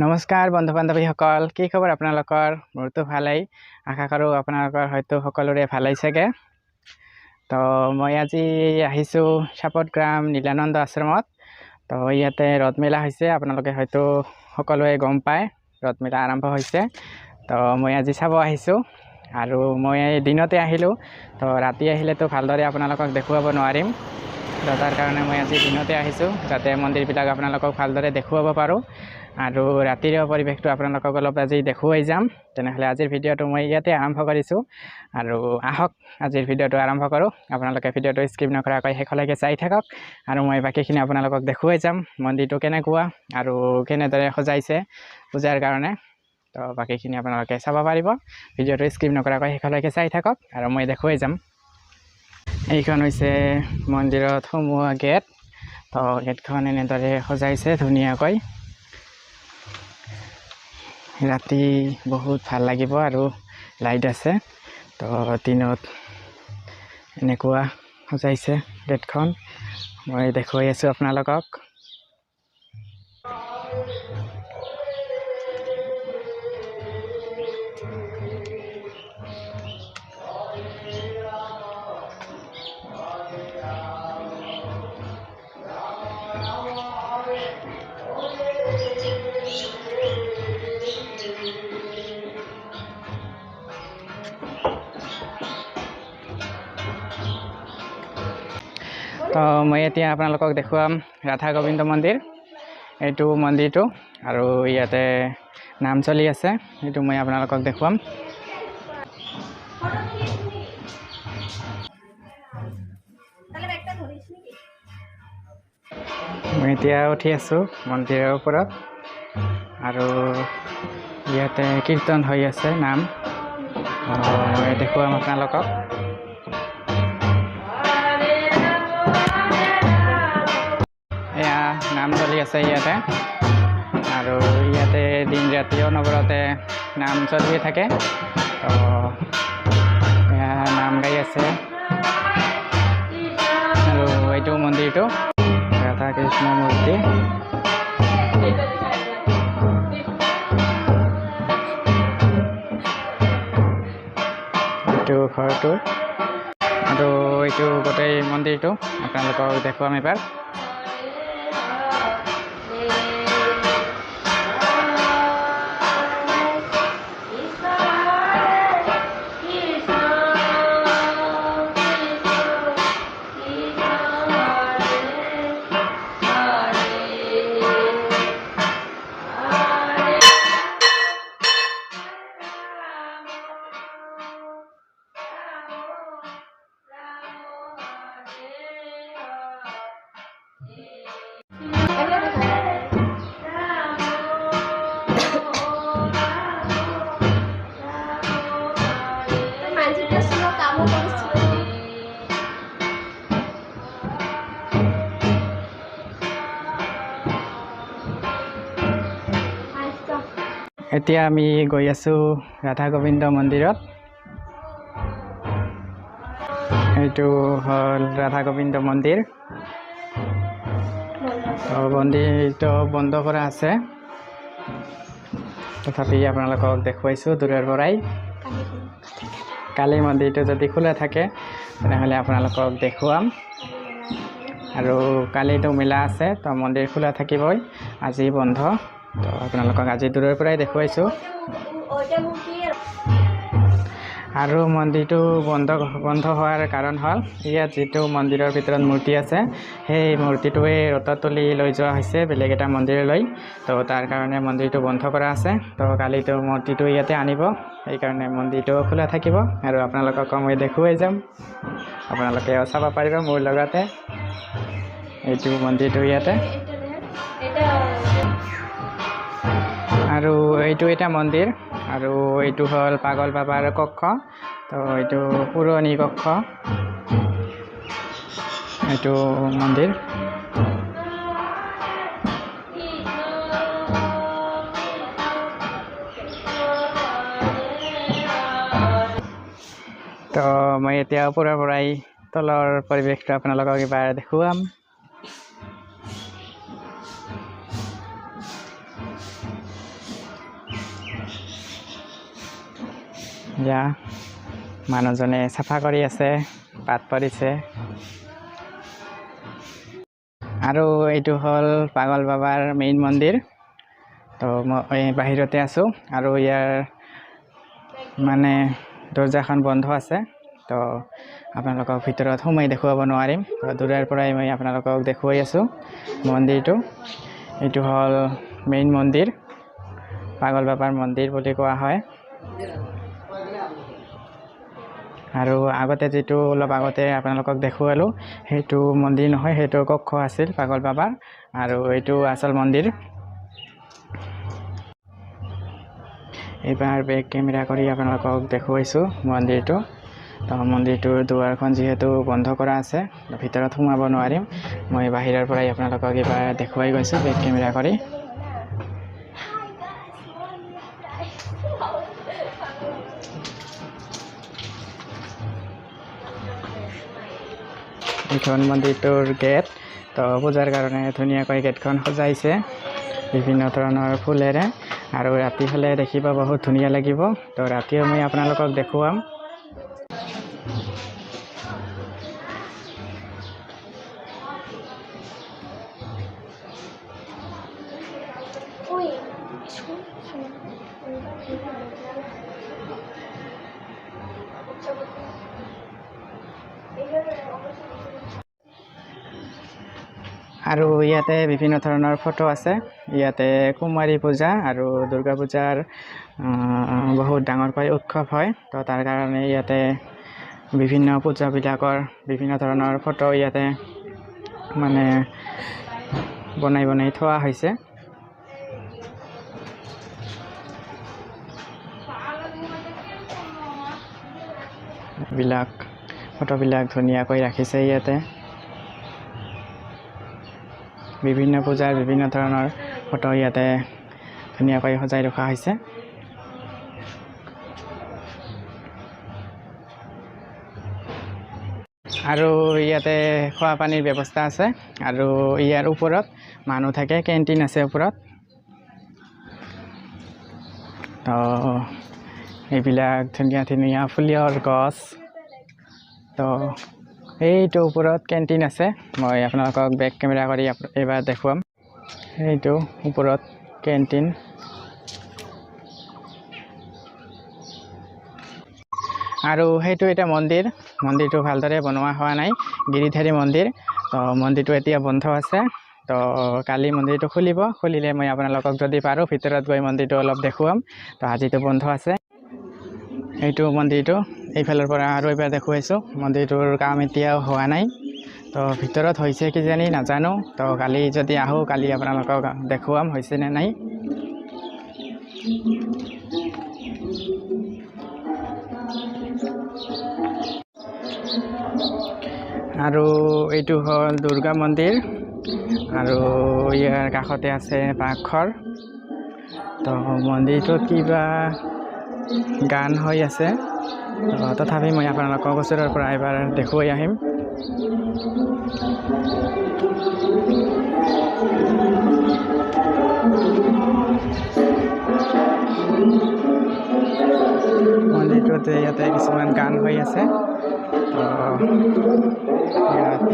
নমস্কাৰ বন্ধু বান্ধৱীসকল, কি খবৰ আপোনালোকৰ? মোৰতো ভালেই, আশা কৰোঁ আপোনালোকৰ হয়তো সকলোৰে ভালেই চাগে। তো মই আজি আহিছোঁ সাপটগ্ৰাম নীলানন্দ আশ্ৰমত। তো ইয়াতে ৰথমেলা হৈছে, আপোনালোকে হয়তো সকলোৱে গম পায়, ৰথমেলা আৰম্ভ হৈছে। তো মই আজি চাব আহিছোঁ আৰু মই দিনতে আহিলোঁ, তো ৰাতি আহিলেতো ভালদৰে আপোনালোকক দেখুৱাব নোৱাৰিম। তো তাৰ কাৰণে মই আজি দিনতে আহিছোঁ, যাতে মন্দিৰবিলাক আপোনালোকক ভালদৰে দেখুৱাব পাৰোঁ আৰু ৰাতিৰ পৰিৱেশটো আপোনালোকক অলপ আজি দেখুৱাই যাম। তেনেহ'লে আজিৰ ভিডিঅ'টো মই ইয়াতে আৰম্ভ কৰিছোঁ আৰু আহক আজিৰ ভিডিঅ'টো আৰম্ভ কৰোঁ। আপোনালোকে ভিডিঅ'টো স্কিপ নকৰাকৈ শেষলৈকে চাই থাকক আৰু মই বাকীখিনি আপোনালোকক দেখুৱাই যাম, মন্দিৰটো কেনেকুৱা আৰু কেনেদৰে সজাইছে পূজাৰ কাৰণে। তো বাকীখিনি আপোনালোকে চাব পাৰিব, ভিডিঅ'টো স্কিপ নকৰাকৈ শেষলৈকে চাই থাকক আৰু মই দেখুৱাই যাম। এইখন হৈছে মন্দিৰত সোমোৱা গেট। তো গেটখন এনেদৰে সজাইছে ধুনীয়াকৈ, ৰাতি বহুত ভাল লাগিব আৰু লাইট আছে। তো দিনত এনেকুৱা সজাইছে গেটখন, মই দেখুৱাই আছোঁ আপোনালোকক। তো মই এতিয়া আপোনালোকক দেখুৱাম ৰাধা গোবিন্দ মন্দিৰ, এইটো মন্দিৰটো আৰু ইয়াতে নাম চলি আছে, এইটো মই আপোনালোকক দেখুৱাম। মই এতিয়া উঠি আছোঁ মন্দিৰৰ ওপৰত আৰু ইয়াতে কীৰ্তন হৈ আছে, নাম মই দেখুৱাম আপোনালোকক। এয়া নাম চলি আছে ইয়াতে আৰু ইয়াতে দিন ৰাতি অনবৰতে নাম চলিয়ে থাকে। তো এয়া নাম গাই আছে আৰু এইটো মন্দিৰটো ৰাধা কৃষ্ণ মূৰ্তি। এইটো ঘৰটো আৰু এইটো গোটেই মন্দিৰটো আপোনালোকক দেখুৱাম এবাৰ। এতিয়া আমি গৈ আছোঁ ৰাধা গোবিন্দ মন্দিৰত। এইটো হ'ল ৰাধা গোবিন্দ মন্দিৰ। তো মন্দিৰটো বন্ধ কৰা আছে, তথাপি আপোনালোকক দেখুৱাইছোঁ দূৰৰ পৰাই। কালি মন্দিৰটো যদি খোলা থাকে তেনেহ'লে আপোনালোকক দেখুৱাম। আৰু কালিতো মেলা আছে, তো মন্দিৰ খোলা থাকিবই, আজি বন্ধ। তো আপোনালোকক আজি দূৰৰ পৰাই দেখুৱাইছোঁ। আৰু মন্দিৰটো বন্ধ হোৱাৰ কাৰণ হ'ল ইয়াত যিটো মন্দিৰৰ ভিতৰত মূৰ্তি আছে সেই মূৰ্তিটোৱে ৰথত তুলি লৈ যোৱা হৈছে বেলেগ এটা মন্দিৰলৈ। তো তাৰ কাৰণে মন্দিৰটো বন্ধ কৰা আছে। তো কালিতো মূৰ্তিটো ইয়াতে আনিব, সেইকাৰণে মন্দিৰটো খোলা থাকিব আৰু আপোনালোকক মই দেখুৱাই যাম, আপোনালোকেও চাব পাৰিব মোৰ লগতে এইটো মন্দিৰটো ইয়াতে। আৰু এইটো এটা মন্দিৰ আৰু এইটো হ'ল পাগল বাবাৰ কক্ষ। তো এইটো পুৰণি কক্ষ, এইটো মন্দিৰ। তো মই এতিয়া ওপৰৰ পৰাই তলৰ পৰিৱেশটো আপোনালোকক এবাৰ দেখুৱাম। এয়া মানুহজনে চাফা কৰি আছে, পাত পৰিছে। আৰু এইটো হ'ল পাগল বাবাৰ মেইন মন্দিৰ। তো মই বাহিৰতে আছোঁ আৰু ইয়াৰ মানে দৰ্জাখন বন্ধ আছে, তো আপোনালোকক ভিতৰত সোমাই দেখুৱাব নোৱাৰিম। তো দূৰৰ পৰাই মই আপোনালোকক দেখুৱাই আছোঁ মন্দিৰটো। এইটো হ'ল মেইন মন্দিৰ, পাগল বাবাৰ মন্দিৰ বুলি কোৱা হয়। আৰু আগতে যিটো অলপ আগতে আপোনালোকক দেখুৱালোঁ সেইটো মন্দিৰ নহয়, সেইটো কক্ষ আছিল পাগল বাবাৰ, আৰু এইটো আচল মন্দিৰ। এইবাৰ বেক কেমেৰা কৰি আপোনালোকক দেখুৱাইছোঁ মন্দিৰটো। তো মন্দিৰটোৰ দুৱাৰখন যিহেতু বন্ধ কৰা আছে, ভিতৰত সোমাব নোৱাৰিম, মই বাহিৰৰ পৰাই আপোনালোকক এইবাৰ দেখুৱাই গৈছোঁ বেক কেমেৰা কৰি। এইখন মন্দিৰটোৰ গেট। তো পূজাৰ কাৰণে ধুনীয়াকৈ গেটখন সজাইছে বিভিন্ন ধৰণৰ ফুলেৰে, আৰু ৰাতি হ'লে দেখিব বহুত ধুনীয়া লাগিব। তো ৰাতিও মই আপোনালোকক দেখুৱাম। আৰু ইয়াতে বিভিন্ন ধৰণৰ ফটো আছে। ইয়াতে কুমাৰী পূজা আৰু দুৰ্গা পূজাৰ বহুত ডাঙৰকৈ উৎসৱ হয়, তো তাৰ কাৰণে ইয়াতে বিভিন্ন পূজাবিলাকৰ বিভিন্ন ধৰণৰ ফটো ইয়াতে মানে বনাই বনাই থোৱা হৈছে। এইবিলাক ফটোবিলাক ধুনীয়াকৈ ৰাখিছে ইয়াতে। বিভিন্ন পূজাৰ বিভিন্ন ধৰণৰ ফটো ইয়াতে ধুনীয়াকৈ সজাই ৰখা হৈছে। আৰু ইয়াতে খোৱা পানীৰ ব্যৱস্থা আছে, আৰু ইয়াৰ ওপৰত মানুহ থাকে, কেণ্টিন আছে ওপৰত। তো এইবিলাক ধুনীয়া ধুনীয়া ফুলৰ গছ। তো এইটো ওপৰত কেণ্টিন আছে, মই আপোনালোকক বেক কেমেৰা কৰি এইবাৰ দেখুৱাম। এইটো ওপৰত কেণ্টিন। আৰু সেইটো এটা মন্দিৰ, মন্দিৰটো ভালদৰে বনোৱা হোৱা নাই, গিৰিধাৰী মন্দিৰ। তো মন্দিৰটো এতিয়া বন্ধ আছে, তো কালি মন্দিৰটো খুলিব। খুলিলে মই আপোনালোকক যদি পাৰোঁ ভিতৰত গৈ মন্দিৰটো অলপ দেখুৱাম। তো আজিতো বন্ধ আছে। এইটো মন্দিৰটো এইফালৰ পৰা আৰু এবাৰ দেখুৱাইছোঁ। মন্দিৰটোৰ কাম এতিয়াও হোৱা নাই, তো ভিতৰত হৈছে কিজানি নাজানো। তো কালি যদি আহোঁ কালি আপোনালোকক দেখুৱাম হৈছে নে নাই। আৰু এইটো হ'ল দুৰ্গা মন্দিৰ, আৰু ইয়াৰ কাষতে আছে পাকঘৰ। তো মন্দিৰটোত কিবা গান হৈ আছে, তথাপি মই আপোনালোকক ওচৰৰ পৰা এবাৰ দেখুৱাই আহিম। মন্দিৰটোত ইয়াতে কিছুমান গান হৈ আছে, তো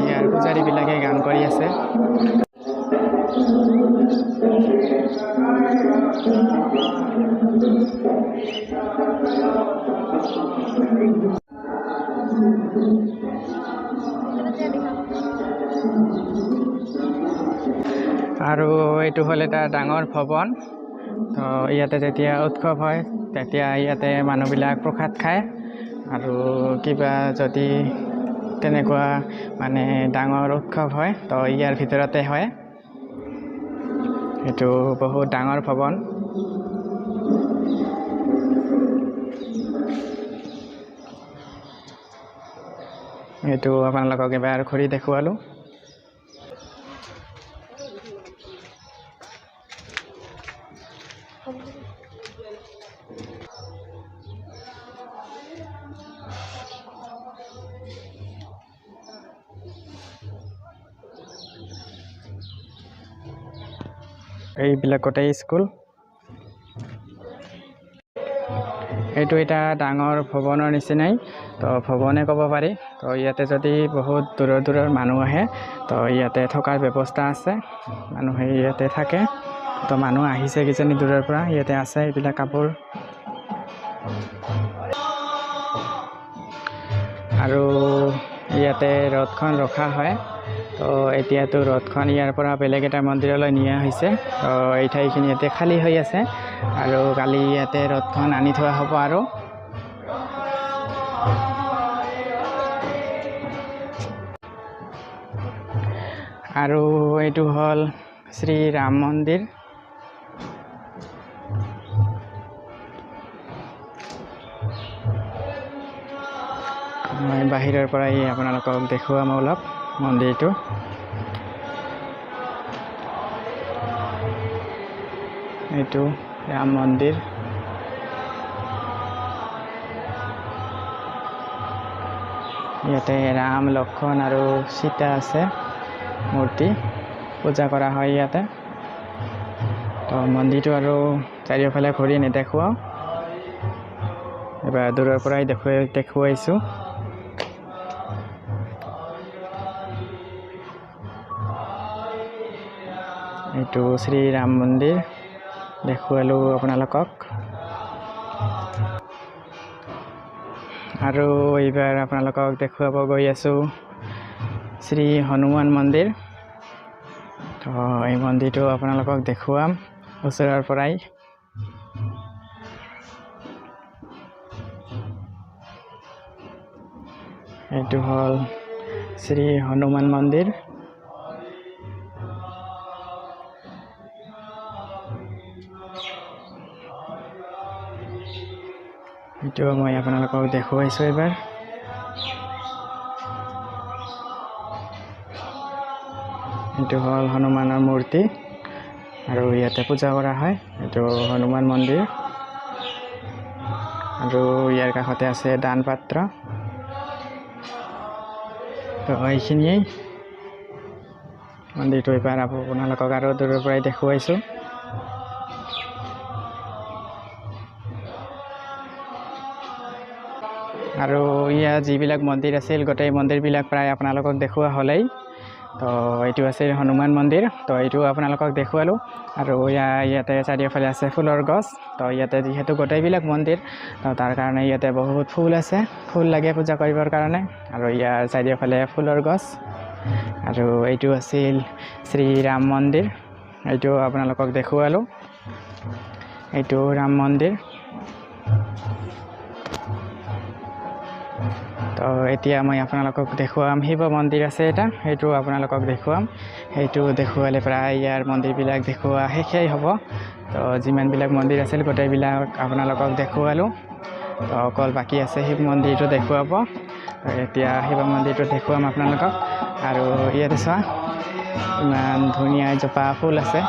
ইয়াৰ পূজাৰীবিলাকে গান কৰি আছে। আৰু এইটো হ'ল এটা ডাঙৰ ভৱন। তো ইয়াতে যেতিয়া উৎসৱ হয় তেতিয়া ইয়াতে মানুহবিলাক প্ৰসাদ খায়, আৰু কিবা যদি তেনেকুৱা মানে ডাঙৰ উৎসৱ হয় তো ইয়াৰ ভিতৰতে হয়। এইটো বহুত ডাঙৰ ভৱন। এইটো আপোনালোকক এবাৰ ঘূৰি দেখুৱালোঁ। এইবিলাক গোটেই স্কুল। এইটো এটা ডাঙৰ ভৱনৰ নিচিনাই, তো ভৱনে ক'ব পাৰি। তো ইয়াতে যদি বহুত দূৰৰ দূৰৰ মানুহ আহে, তো ইয়াতে থকাৰ ব্যৱস্থা আছে, মানুহে ইয়াতে থাকে। তো মানুহ আহিছে কিজানি দূৰৰ পৰা, ইয়াতে আছে এইবিলাক কাপোৰ। আৰু ইয়াতে ৰথখন ৰখা হয়। তো এতিয়াতো ৰথখন ইয়াৰ পৰা বেলেগ এটা মন্দিৰলৈ নিয়া হৈছে। তো এই ঠাইখিনি ইয়াতে খালী হৈ আছে আৰু কালি ইয়াতে ৰথখন আনি থোৱা হ'ব। আৰু আৰু এইটো হ'ল শ্ৰী ৰাম মন্দিৰ। মই বাহিৰৰ পৰাই আপোনালোকক দেখুৱাম অলপ মন্দিৰটো। এইটো ৰাম মন্দিৰ। ইয়াতে ৰাম, লক্ষণ আৰু সীতা আছে মূৰ্তি, পূজা কৰা হয় ইয়াতে। তো মন্দিৰটো আৰু চাৰিওফালে ঘূৰি নেদেখুৱাওঁ, এবাৰ দূৰৰ পৰাই দেখুৱাইছোঁ। এইটো শ্ৰী ৰাম মন্দিৰ দেখুৱালোঁ আপোনালোকক। আৰু এইবাৰ আপোনালোকক দেখুৱাব গৈ আছোঁ শ্ৰী হনুমান মন্দিৰ। তো এই মন্দিৰটো আপোনালোকক দেখুৱাম ওচৰৰ পৰাই। এইটো হ'ল শ্ৰী হনুমান মন্দিৰ। এইটো মই আপোনালোকক দেখুৱাইছোঁ এবাৰ। এইটো হ'ল হনুমানৰ মূৰ্তি আৰু ইয়াতে পূজা কৰা হয়। এইটো হনুমান মন্দিৰ। আৰু ইয়াৰ কাষতে আছে দান পাত্ৰ। তো এইখিনিয়েই মন্দিৰটো এইবাৰ আপোনালোকক আৰু দূৰৰ পৰাই দেখুৱাইছোঁ। আৰু ইয়াত যিবিলাক মন্দিৰ আছিল গোটেই মন্দিৰবিলাক প্ৰায় আপোনালোকক দেখুওৱা হ'লেই। তো এইটো আছিল হনুমান মন্দিৰ, তো এইটো আপোনালোকক দেখুৱালোঁ। আৰু ইয়াতে চাৰিওফালে আছে ফুলৰ গছ। তো ইয়াতে যিহেতু গোটেইবিলাক মন্দিৰ, তো তাৰ কাৰণে ইয়াতে বহুত ফুল আছে, ফুল লাগে পূজা কৰিবৰ কাৰণে। আৰু ইয়াৰ চাৰিওফালে ফুলৰ গছ। আৰু এইটো আছিল শ্ৰী ৰাম মন্দিৰ, এইটো আপোনালোকক দেখুৱালোঁ। এইটো ৰাম মন্দিৰ। তো এতিয়া মই আপোনালোকক দেখুৱাম শিৱ মন্দিৰ আছে এটা, সেইটো আপোনালোকক দেখুৱাম। সেইটো দেখুৱালে প্ৰায় ইয়াৰ মন্দিৰবিলাক দেখুওৱা শেষেই হ'ব। তো যিমানবিলাক মন্দিৰ আছিল গোটেইবিলাক আপোনালোকক দেখুৱালোঁ। তো অকল বাকী আছে শিৱ মন্দিৰটো দেখুৱাব। এতিয়া শিৱ মন্দিৰটো দেখুৱাম আপোনালোকক। আৰু ইয়াতে চোৱা ইমান ধুনীয়া এজোপা ফুল আছে।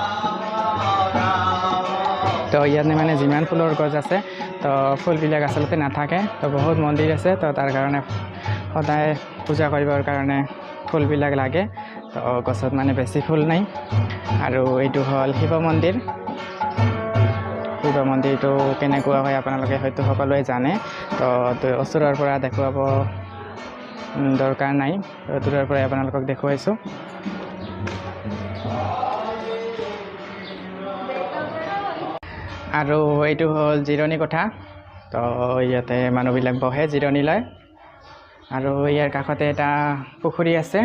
তো ইয়াত মানে যিমান ফুলৰ গছ আছে, তো ফুলবিলাক আচলতে নাথাকে। তো বহুত মন্দিৰ আছে, তো তাৰ কাৰণে সদায় পূজা কৰিবৰ কাৰণে ফুলবিলাক লাগে। তো গছত মানে বেছি ফুল নাই। আৰু এইটো হ'ল শিৱ মন্দিৰ। শিৱ মন্দিৰটো কেনেকুৱা হয় আপোনালোকে হয়তো সকলোৱে জানে। তো ওচৰৰ পৰা দেখুৱাব দৰকাৰ নাই, দূৰৰ পৰাই আপোনালোকক দেখুৱাইছোঁ। আৰু এইটো হ'ল জিৰণি কোঠা। তো ইয়াতে মানুহবিলাক বহে জিৰণি লয়। আৰু ইয়াৰ কাষতে এটা পুখুৰী আছে।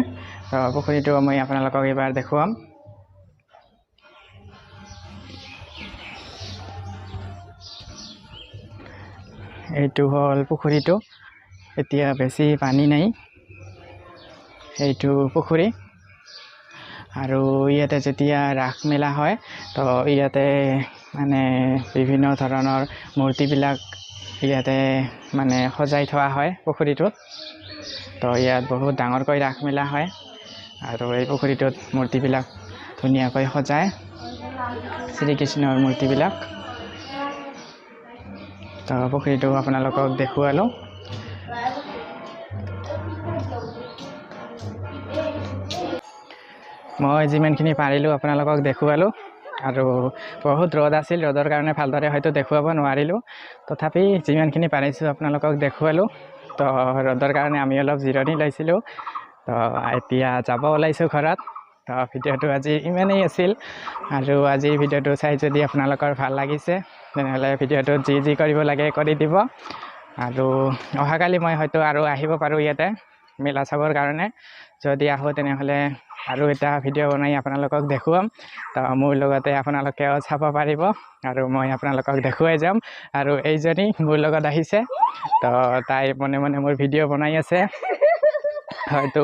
তো পুখুৰীটো মই আপোনালোকক এইবাৰ দেখুৱাম। এইটো হ'ল পুখুৰীটো, এতিয়া বেছি পানী নাই। এইটো পুখুৰী। আৰু ইয়াতে যেতিয়া ৰাস মেলা হয়, তো ইয়াতে মানে বিভিন্ন ধৰণৰ মূৰ্তিবিলাক ইয়াতে মানে সজাই থোৱা হয় পুখুৰীটোত। তো ইয়াত বহুত ডাঙৰকৈ ৰাস মেলা হয় আৰু এই পুখুৰীটোত মূৰ্তিবিলাক ধুনীয়াকৈ সজায়, শ্ৰীকৃষ্ণৰ মূৰ্তিবিলাক। তো পুখুৰীটো আপোনালোকক দেখুৱালোঁ। মই যিমানখিনি পাৰিলোঁ আপোনালোকক দেখুৱালোঁ। আৰু বহুত ৰ'দ আছিল, ৰ'দৰ কাৰণে ভালদৰে হয়তো দেখুৱাব নোৱাৰিলোঁ, তথাপি যিমানখিনি পাৰিছোঁ আপোনালোকক দেখুৱালোঁ। তো ৰ'দৰ কাৰণে আমি অলপ জিৰণি লৈছিলোঁ। তো এতিয়া যাব ওলাইছোঁ ঘৰত। তো ভিডিঅ'টো আজি ইমানেই আছিল। আৰু আজিৰ ভিডিঅ'টো চাই যদি আপোনালোকৰ ভাল লাগিছে তেনেহ'লে ভিডিঅ'টোত যি যি কৰিব লাগে কৰি দিব। আৰু অহাকালি মই হয়তো আৰু আহিব পাৰোঁ ইয়াতে মেলা চাবৰ কাৰণে। যদি আহোঁ তেনেহ'লে আৰু এটা ভিডিঅ' বনাই আপোনালোকক দেখুৱাম। তো মোৰ লগতে আপোনালোকেও চাব পাৰিব আৰু মই আপোনালোকক দেখুৱাই যাম। আৰু এইজনী মোৰ লগত আহিছে, তো তাই মনে মনে মোৰ ভিডিঅ' বনাই আছে, হয়তো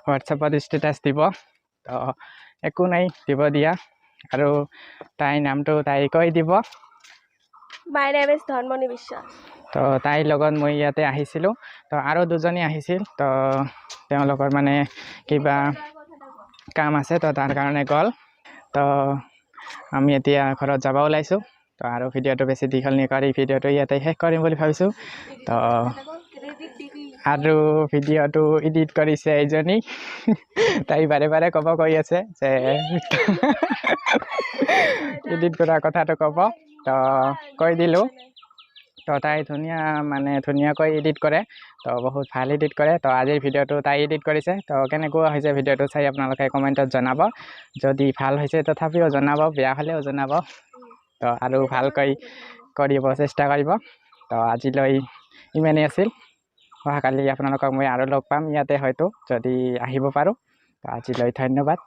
হোৱাটছএপত ষ্টেটাছ দিব। তো একো নাই, দিব দিয়া। আৰু তাইৰ নামটো তাই কৈ দিব। My name is Dhanmoni Biswas. তো তাইৰ লগত মই ইয়াতে আহিছিলোঁ। তো আৰু দুজনী আহিছিল, তো তেওঁলোকৰ মানে কিবা কাম আছে, তো তাৰ কাৰণে গ'ল। তো আমি এতিয়া ঘৰত যাব ওলাইছোঁ। তো আৰু ভিডিঅ'টো বেছি দীঘল নকৰি ভিডিঅ'টো ইয়াতে শেষ কৰিম বুলি ভাবিছোঁ। তো আৰু ভিডিঅ'টো এডিট কৰিছে এইজনী, তাই বাৰে বাৰে ক'ব কৈ আছে যে এডিট কৰা কথাটো ক'ব, তো কৈ দিলোঁ। তো তাই ধুনীয়া মানে ধুনীয়াকৈ এডিট কৰে, তো বহুত ভাল এডিট কৰে। তো আজিৰ ভিডিঅ'টো তাই এডিট কৰিছে। তো কেনেকুৱা হৈছে ভিডিঅ'টো চাই আপোনালোকে কমেণ্টত জনাব। যদি ভাল হৈছে তথাপিও জনাব, বেয়া হ'লেও জনাব। তো আৰু ভালকৈ কৰিব চেষ্টা কৰিব। তো আজিলৈ ইমানেই আছিল। অহাকালি আপোনালোকক মই আৰু লগ পাম ইয়াতে, হয়তো যদি আহিব পাৰোঁ। তো আজিলৈ ধন্যবাদ।